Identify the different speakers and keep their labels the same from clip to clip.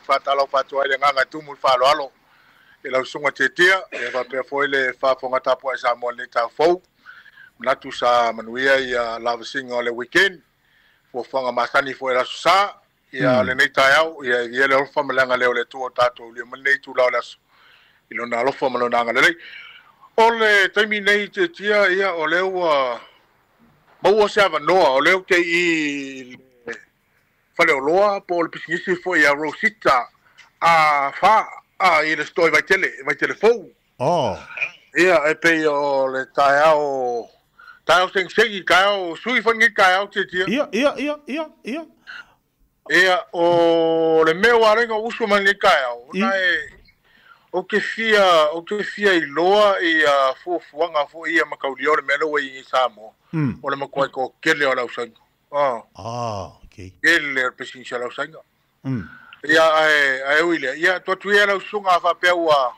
Speaker 1: Faatalofa atu ai le agaga e tumu i le faaaloalo i lau susuga Tietia, ia faapea foi le faafofoga tapuai Samoa i lenei taeao fou. Manatu sa manuia ia lavasiga o le weekend, fuafuaga masani foi o le Aso Sa, ia lenei taeao, ia e viia le alofa ma le agalelei o le Atua ua tatou aulia mai lenei itula o le aso i Lona alofa ma Lona agalelei. O le taimi nei Tietia, ia o lea ua maua se avanoa, o lea ou te i i le faleoloa po o le pisinisi foi a Rosita a Fa a i le store i Vaitele, Vaitele fou.
Speaker 2: Oh.
Speaker 1: Ia, e pei o le taeao, taeao segisegi, taeao sui foi lenei taeao Tietia.
Speaker 2: Ia, ia, ia, ia, ia.
Speaker 1: Ia, o le mea ua ala ai ona ou usu mai lenei taeao, ona e, ou te fia, ou te fia iloa ia fuafuaga foi ia mataulia o le mea lea ua i ai nei Samoa, o le matuai toatele o le ausaiga.
Speaker 2: Ah. Ah, okay.
Speaker 1: Tele o le pisinisi a le ausaiga. Ia, ae, ae ui i lea, ia, tuu atu ia lau susuga a faapea ua,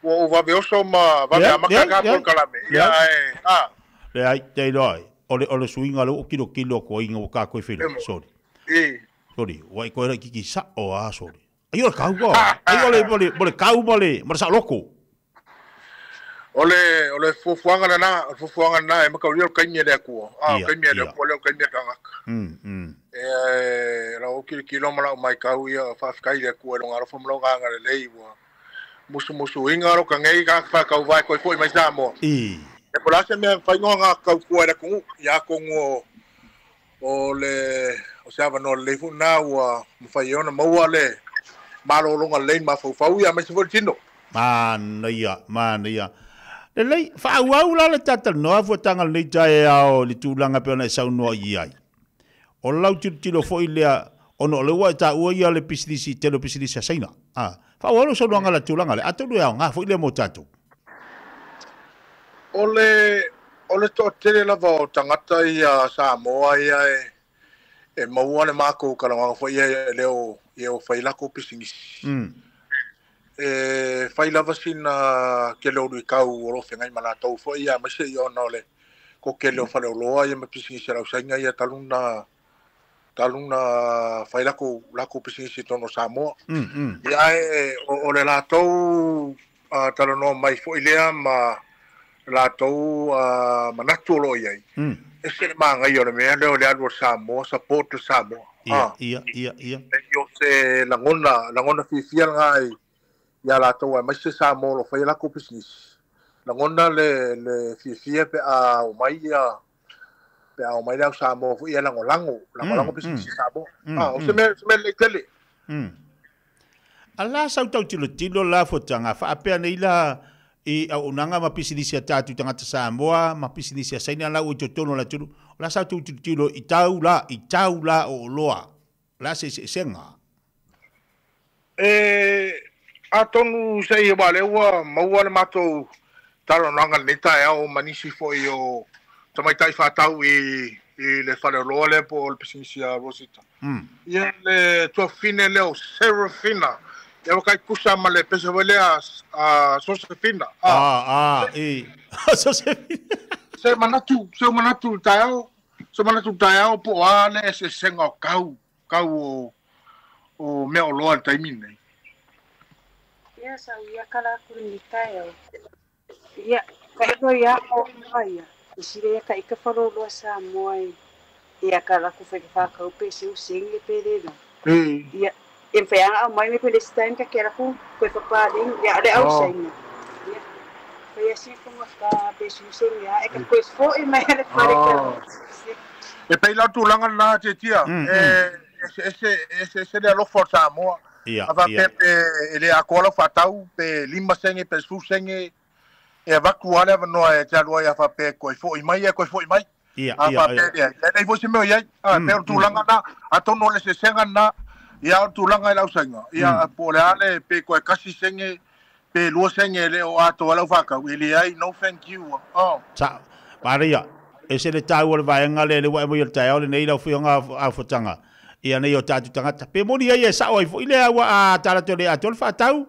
Speaker 1: ua ou vave oso ma vave amata lena polokalame, ia, ae, a.
Speaker 2: Leai, te iloa ai, o le, o le suiga lea ua ou tilotilo atu ai ina ua tatou feiloai, sole. Sole, ua e toe laitiiti sao lava, sole. Ai o le tau, ai o le, o le, o le tau ma le, ma le saoloto.
Speaker 1: O le, o le fuafuaga lena, o le fuafuaga lena e mataulia o le taimi a le Atua. A, o le taimi a le Atua lea o le taimi a le tagata. E, lau tilotilo ma lau matau, ia, faafetai i le Atua i lona alofa ma lona agalelei ua musumusuina lota nei tagata faatauva e toe foi mai Samoa. E po o le a se mea e mafai ona tautua i le atunuu, ia atonu o, o le, o se avanoa lelei foi lena ua mafai ai ona maua le malologa lelei mafaufau ia aemaise foi le tino.
Speaker 2: Manaia, manaia. Lelei, faaauau la le talatalanoa fuataga lenei taeao i le tulaga e pei ona e saunoa i ai. O lau tilotilo foi lea, ona o lea ua e taua ia le pisinisi, tele o pisinisi a Saina. A, faaauau lau saunoaga i le tulaga lea, atonu e aoga foi lea mo tatou.
Speaker 1: O le, o le toatele lava o tagata ia Samoa ia e, e maua le matou talanoaga foi ia e le o, ia o fai latou pisinisi. E fai lava sina tele o luitau o lo o feagai ma latou foi ia, aemaise ia ona o le toatele o faleoloa ia ma pisinisi a le ausaina ia talu na talu na fai latou latou pisinisi i totonu o Samoa. Ia ae o, o le latou uh, talanoa mai foi lea ma latou uh, manatu o lo o i ai. Ese le manaia o le mea lea o le alu o Samoa, support le Samoa.
Speaker 2: Ia, ia, ia, ia.
Speaker 1: E o se lagona, lagona fiafia lena i ia latou aemaise Samoa o lo o faia latou pisinisi. Lagona le, le fiafia pe a omai ia pe a omai le au Samoa foi ia lagolago, lagolago pisinisi Samoa. Ah, o se mea, se mea lelei tele.
Speaker 2: A la sau tau tilotilo la fuataga faapea nei la i auaunaga ma pisinisi a tatou tagata Samoa ma pisinisi a Saina la ua i totonu o le atunuu, o le a sa tou tilotilo i tau la, i tau la o oloa, o le a se eseesega?
Speaker 1: E, atonu se i aua o lea ua maua le matou talanoaga i lenei taeao ma nisi foi o tamaitai faatau i, i le faleoloa lea po o le pisinisi a Rosita. Ia le tuafafine lea o Serafina. Ia ua tai tusa ma le pese foi lea a Sosefina.
Speaker 2: Ah, ah, e. Sosefina.
Speaker 1: Se manatu, se manatu i le taeao, se manatu i le taeao po o a le eseesega o tau, tau o, o meaoloa i le taimi lenei.
Speaker 3: Ia sa ia kala atu lenei taeao. Ia, ka ilo ia o ia. Isile ia ka ika faloloa Samoa e ia ka laku fai ka whakau pe se usenge pe le la. Ia, e mwhai anga au mai me koe lesi time ka ke laku koe whapaling, ia le au sainga. Ia, fai asi fonga ka pe se usenge a, e ka koe fo e mai ale whare ka.
Speaker 1: E pei la tulaga lena Tietia, e eseese, eseese le alofa o Samoa.
Speaker 2: Ia,
Speaker 1: A faapea
Speaker 2: ia.
Speaker 1: pe e le atoa lau faatau, pe 5 sene, pe 10 sene, e avatu lava le avanoa e te alu ai a faapea e toe foi mai, e toe foi mai.
Speaker 2: Ia,
Speaker 1: A
Speaker 2: ia,
Speaker 1: faapea
Speaker 2: ia.
Speaker 1: lea, e leai foi se mea o i ai. A, pei o le tulaga lena, atonu o le eseesega lena, ia o le tulaga i le ausaina, ia po o le a le, pe toe 1 sene, pe 2 sene e le o atoa ai lau faatau, e leai, no thank you. Oh.
Speaker 2: Sa, manaia, ese le taua o le vaega lea, lea ua e aumai o le taeao lenei lau Afioga Aofotaga, ia nei o tatou tagata. Pe moni ai e sao ai foi lea ua a talato le atoa le faatau,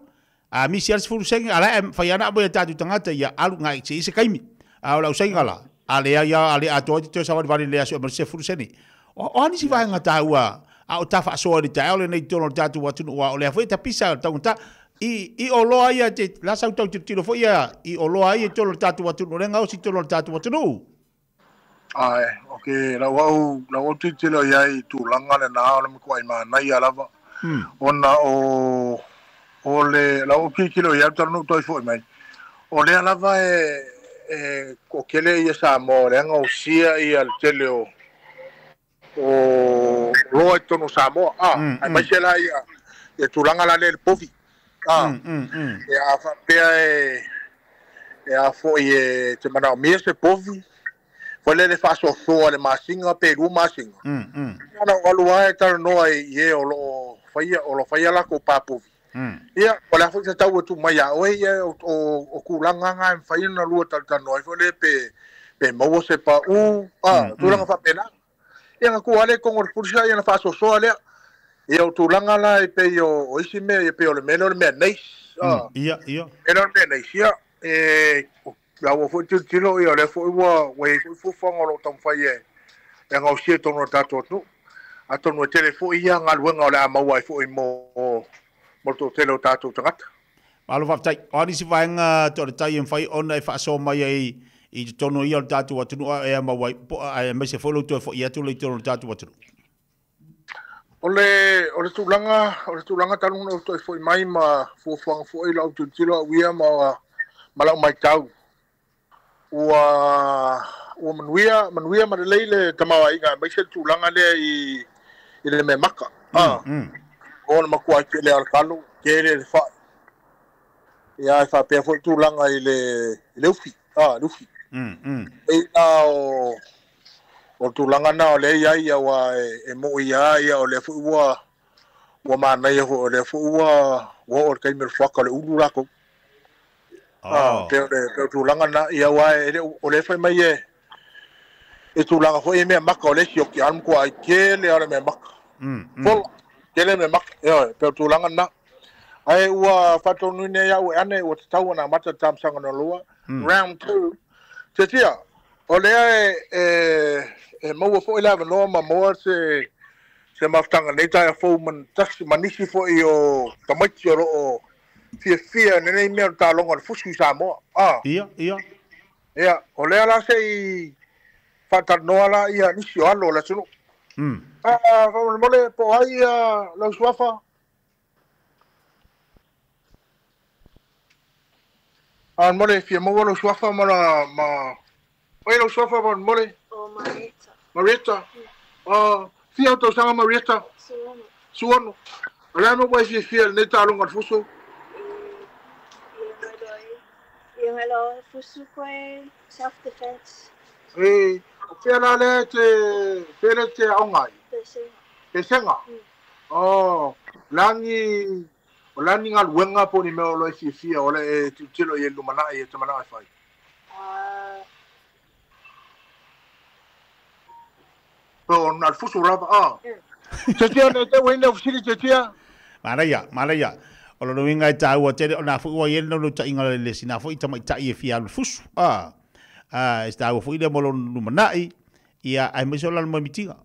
Speaker 2: a misi a le 10 sene, a la e fai ana aumai e tatou tagata ia alu ngai se i se taimi. A o le ausaiga la, a leai a, a le atoa ai te toe savalivali le aso e aumai le 10 sene. O, o a nisi vaega taua A o ta faasoa i le taeao lenei i totonu o le tatou atunuu, aua o lea foi e tapisa le taugata i oloa ia te la sau tau tilotilo foi ia i oloa ia i totonu o le tatou atunuu, lea e gaosi i totonu o le tatou atunuu.
Speaker 1: Ae, ok, lau au, lau au tilotilo i ai i tulaga lena o le matuai manaia lava. Ona o, o le, lau au tilotilo i ai talu ona ou toe foi mai, o lea lava e toatele ia Samoa o lea e gaosia ia le tele o oloa i totonu o Samoa. Aemaise la ia tulaga la lea i le povi. Ia a faapea e a foi e te manaomia se povi, foi lea le faasoasoa i le masina pe 2 masina. Ona ou alu lava e talanoa i e o lo o faia latou papovi. Ia, o le a foi se tau e tuu mai ia oe, ia o tulaga na e mafai ona lua talatalanoa ai foi lea pe maua se pau, tulaga faapena. Ia na tuu lava lea i totonu o le pulisa, ia na faasoasoa lea. Ia o tulaga la e pei o isi mea, ia pei o le mea lea o le mea neis.
Speaker 2: Ia, ia.
Speaker 1: Mea lea o le mea neis, ia, e, la ua foi tilotilo, ia o lea foi ua i ai foi fuafuaga o lo o taumafai e gaosia i totonu o le tatou atunuu. Atonu e tele foi ia galuega o le a maua ai foi mo le toatele o tatou tagata.
Speaker 2: Malo faafetai. O a nisi vaega toaletai e mafai ona e faasoa mai ai i totonu ia o le tatou atunuu e maua ai, aemaise foi lou toe foi atu le i totonu o le tatou atunuu.
Speaker 1: O le tulaga talu ona ou toe foi mai ma fuafuaga foi lau tilotilo au ia ma lau maitau. Ua manuia ma lelei le tamaoaiga aemaise le tulaga lea i le mea maka. O le matua tele o le talo, tele le fai. Ia e faapea foi tulaga i le ufi. Le ufi. E la o tulaga na o lea ia ia ua e mo ia ia o lea foi ua manaia foi o lea foi ua o le taimi o le fuaka o le ulu latou. Pe o le tulaga na ia ua e o lea fai mai e tulaga foi e mea maka o le sioki a le matua ai tele o le mea maka. Fola, tele mea maka, e pe o tulaga na. Ai ua faatonuina ia ua ane ua tatau ona amata le talosaga na lua. Round 2. Te tia, o lea e maua foi le avanoa ma maua se mafutaga nei taea fou manisi foi o tamaiti o lo o fiafia lenei mea o le taaloga o le fusu i Samoa.
Speaker 2: Ia, ia.
Speaker 1: Ia, o lea la se i faatalanoa la ia nisi o alo o le atunuu. Faamolemole po o ai lau suafa? Faamolemole fia maua lau suafa ma oi lau suafa faamolemole?
Speaker 4: O Marieta.
Speaker 1: Marieta? Fia o tausaga Marieta? Suono. O le a mea ua e fiafia lenei taaloga o le fusu?
Speaker 4: Ia ngai loa fusu koe self-defense.
Speaker 1: E, o fea la lea te, fea lea te aoga ai?
Speaker 4: Pesega.
Speaker 1: Pesega? O, lani, o lani galuega po o ni mea o lo e fiafia o le e tilotilo i e lumanai e te manao e fai? Po o na le fusu lava, Te tia nei te uaina ufisili te tia?
Speaker 2: Manaia, manaia. O lona uiga e taua tele o nā foi ua i ai le naunautai le le sina foi tamaitai e fia alu le fusu. E taua foi lea mo lona lumanai, ia aemaise o lana moemitiga.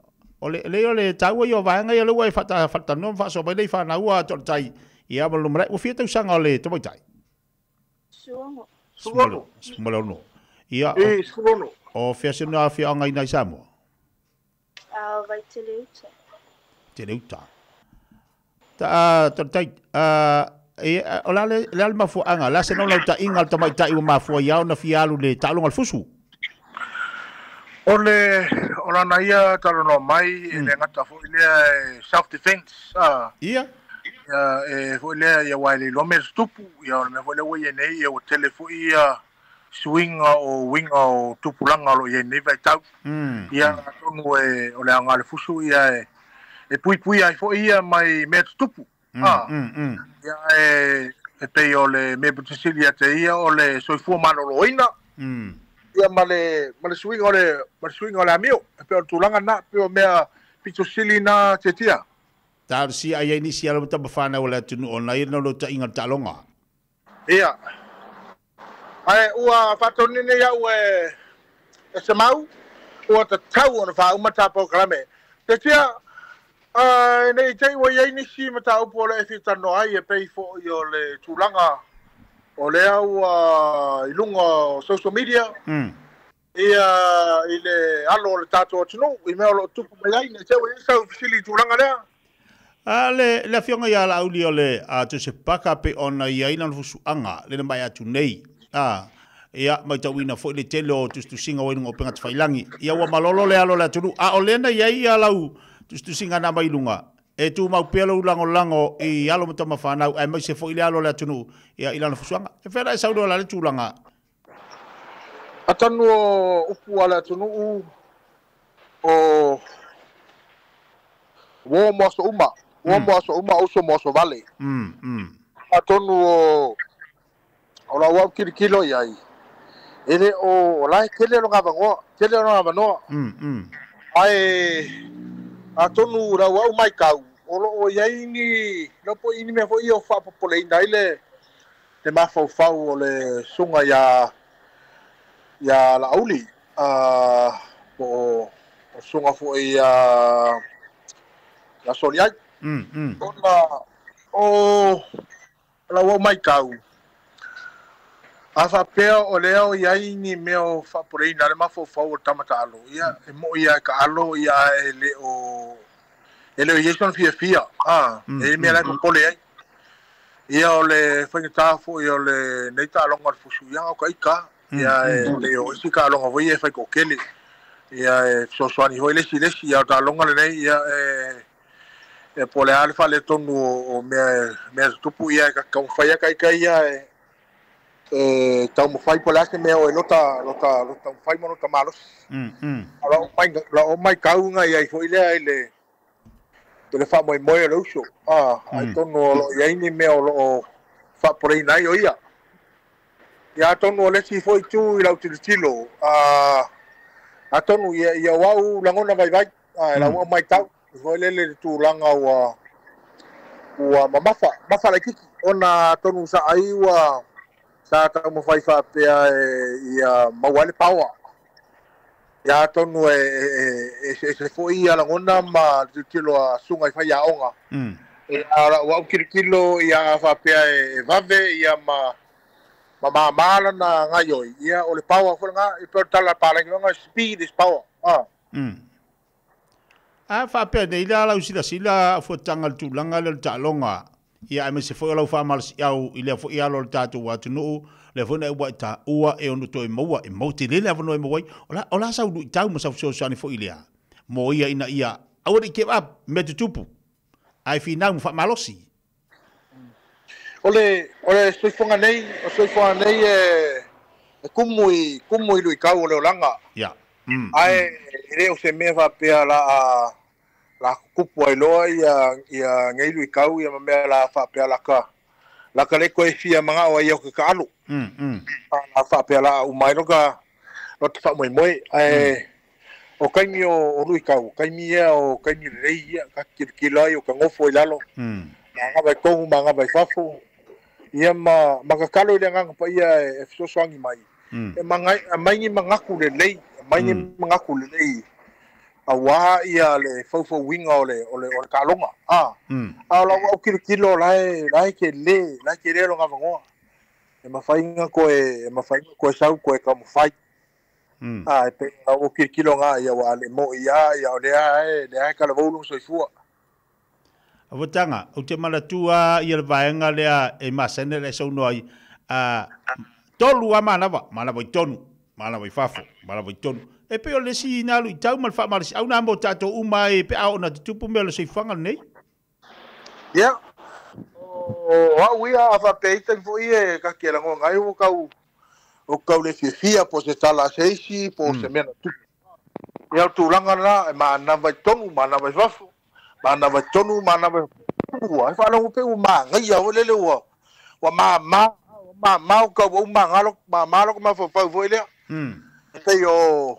Speaker 2: O le lea o le taua ia o vaega ia lea ua e faatalanoa ma faasoa mai nei whānaua toaletai, ia ma lumanai. Ua fia tausaga o le tamaitai?
Speaker 4: Suono.
Speaker 1: Suono.
Speaker 2: Suono. Ia,
Speaker 1: E, suono.
Speaker 2: O fea se na afioaga i nai Samoa?
Speaker 4: Vai te leuta.
Speaker 2: Te leuta. Ta, toaletai, o la le mafuaaga, la se naunautai le tamaitai ua mafua ia ona fia alu le taaloga le fusu.
Speaker 1: O le o lana ia talanoa mai e le gata foi lea self defense.
Speaker 2: Ia.
Speaker 1: E foi lea ia ua e le iloa mea tutupu, ia o le mea foi lea ua ia nei, ia ua tele foi ia suiga o uiga o tupulaga o lo o iai nei vaitau. Ia atonu e o le aoga le fusu ia e puipui ai foi ia mai mea tutupu. Ia e pei o le mea putasili ia te ia o le soifua maloloina. Ia ma le suiga o le ma le suiga o le amio. E pei o le tulaga na, pei o mea pitosili na te tia.
Speaker 2: Talosia ai ai nisi alo tamawhānau o le atunuu o nai na lo tainga le taaloga.
Speaker 1: Ia. Ai ua whātonini au e se mau, ua tatau ona whāuma tā polokalame. Te tia, Nei te ua iai nisi mataupu o le e fiatalanoa ai e pei fo'i o le tulaga o lea ua i luga o social media ia i le alo o le tatou atunuu i mea o lo o tupu mai ai. Nei te ua iai sau fesili i tulaga lea.
Speaker 2: A le afioga ia Laauli o le Joseph Paka pe ona i ai lana fusuaga le na mai atu nei. A ia matauina foi le tele o tusitusiga ua i luga o upega tafailagi. Ia ua malolo le alo o le atunuu. A o lea na i ai ia lau tusitusiga na mai luga, e tumau pea lou lagolago i alo ma tama fanau aemaise foi le alo o le atunuu ia i lana fusuaga. E fea la e saunoa la le tulaga.
Speaker 1: Atonu o upu a le atunuu o uo mo aso uma, uo mo aso uma, uso mo aso vale. Atonu o lau au kilikilo i ai, e le o la e tele o ngavanoa, tele o ngavanoa. Ae atonu lau au mai kau, o lo o iai ni, lo po ini mea foi o faapopoleina ai le mafaufau o le suga ia Laauli, po o suga foi ia Soliai. Ona o lau au mai kau, a faapea o lea o iai ni mea o faapopoleina le mafaufau o le tama taalo, ia e mo ia e ka alo ia e le o iai sona fiafia, e mea lai popole ai. Ia o le faigata foi o le nei taaloga o le fusuiaga o ka ika, ia e le o isi taaloga foi e fai toatele. Ia e fesoasoani foi le isi ia o taaloga lenei, ia e po o le a le faaletonu o mea tutupu, ia e taumafai a ka ika ia e taumafai po o le a se mea o e lota taumafai ma lota malosi. O lau maitauga iai foi lea i le faamoemoe o le uso. Ai tonu o lo o iai ni mea o lo o faapoleina ai o ia. Ia atonu o le isi foi itu i lau tilotilo, atonu ia o au lagona vaivai, lau au maitau foi lele le tulaga ua mamafa laitiiti ona atonu sa ai ua sa taumafai faapea ia maua ai le power. Ia atonu e ese foi ia lagona ma tilotilo a suga i faiaoga. Ua au kilokilo ia faapea e vave ia ma mamā lana gaioi. Ia o le power foi lena, e pei o le tala a palagi loga, speed is power.
Speaker 2: A faapea nei la lau silasila fuataga le tulaga lea o le taaloga. Ia aemaise foi o lau faamalosiau i lea foi alo o le tatou atunuu, lea foi na ua i taua e ono toe maua, e mau tele le avanoa e maua ai. O la sau luitau ma sau fesoasoani foi lea mo ia ina ia aua ne i give up mea tutupu, ae finau ma faamalosi.
Speaker 1: O le soifuaga nei, o soifuaga nei e kumu i luitau o le olaga.
Speaker 2: Ia.
Speaker 1: Ae e le o se mea faapea la kupu ai loa ia nei luitau ia ma mea la faapea la ka le koe fia mangao ai o ke kaalo. La faapea la umai loka lota faamoemoe. Ae o kaimi o luitau, kaimi ia o kaimi lelei ia, ka kilokilo ai o ka gofo i lalo. Ma gava i kogu, ma gava i fafo. Ia ma kakalo i le agaga paia e fesoasoani mai. E maingi magaku lelei, maingi magaku lelei. Auā ia le faufauiga o le taaloga. A o lau au kilokilo la e tele lona avanoa. E mafaiga koe sau koe taumafai. E pei lau au kilokilo gā ia ua le mo'i a ia o lea e talavou lona soifua.
Speaker 2: Fuataga, ou te manatua ia le vaega lea e masani le saunoa ai. Tolu a manava, manava i tonu, manava i fafo, manava i tonu. E pei o le isi na luitau ma le faamalosiau na mo tatou uma e pe a oo na tutupu mea o le soifuaga lenei.
Speaker 1: Ia, o au ia a faapea ai taimi foi e kake e lagoga ai ua kau le fiafia po o se tala a se isi po o se mea na tupu. Ia o le tulaga lena e manava i tonu, manava i fafo, manava i tonu, manava i ua e faalogo pe ua magaia foi lele ua mamā, mamā o kau ua mamā loko mafaufau foi lea. E pei o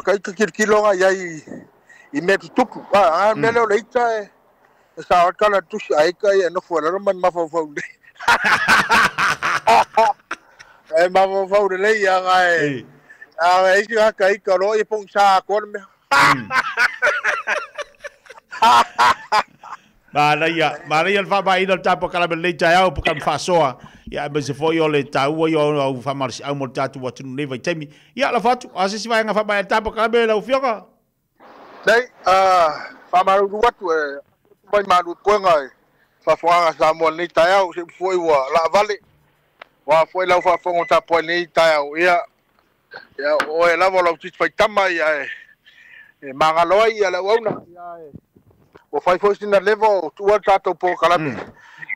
Speaker 1: ka ika kilokilo iai i mea tutupu. A mea lea o le ita e sa o kala tusi a ika ia e nofo e lalo ma ni mafaufau lelei. E mafaufau lelei ia ga e isi ga ka ika o lo ia pogisa atoa le mea.
Speaker 2: Manaia, manaia le faamaeaina o le tatou polokalame i lenei taeao, polokalame faasoa, ia aemaise foi o le taua ia o au faamalosiau mo le tatou atunuu i lenei vaitaimi. Ia, lafo atu, o a se isi vaega faamaea i le tatou polokalame lau Afioga?
Speaker 1: Leai, faamalulu atu e mai malu i puega i faafofogaaga a Samoa i lenei taeao, se foi ua laavale, ua foi lau faafofoga tapuai i lenei taeao, ia, ia o oe lava o lau titi faitama, ia e, e magalo ai ia le auauna, ia e, ua fai foi sina leva o tuua le tatou polokalame,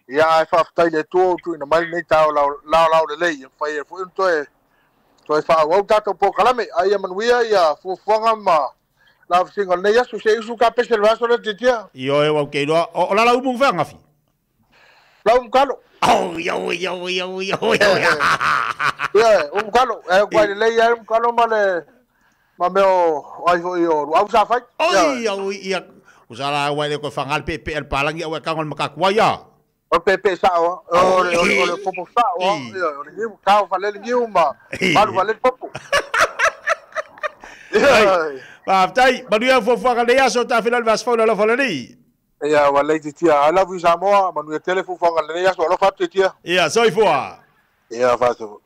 Speaker 1: ia ae faafetai i le Atua ua tuuina mai lenei taeao laolao lelei, e mafai ai foi ona toe, toe faaauau tatou polokalame, a ia manuia ia fuafuaga ma lavasiga o lenei aso. Se i usu ka pese le vaiaso lea Tiatia.
Speaker 2: Ioe, ua ou te iloa. O, o la umu fea gafi?
Speaker 1: Lau umu kalo.
Speaker 2: Oi, oi, oi, oi, oi, oi.
Speaker 1: Ia, umu kalo. E kuai lelei ai umu kalo ma le ma mea o ai foi o luau sa fai.
Speaker 2: Oi, oi, ia. Usa la ua le koe whangal pe pe el palangi au e kango le makakuai a.
Speaker 1: O le pepe sao, o le o le o le popo sao, ia, o le niu, tao fale le niu ma malu fale le popo.
Speaker 2: Ai, faafetai, manuia fuafuaga lenei aso, tafila le vaiaso fou le alofa o le Alii.
Speaker 1: Ia, ua lelei Titia. I love you Samoa, manuia tele fuafuaga lenei aso, alofa atu Titia.
Speaker 2: Ia, soifua.
Speaker 1: Ia, faasoa.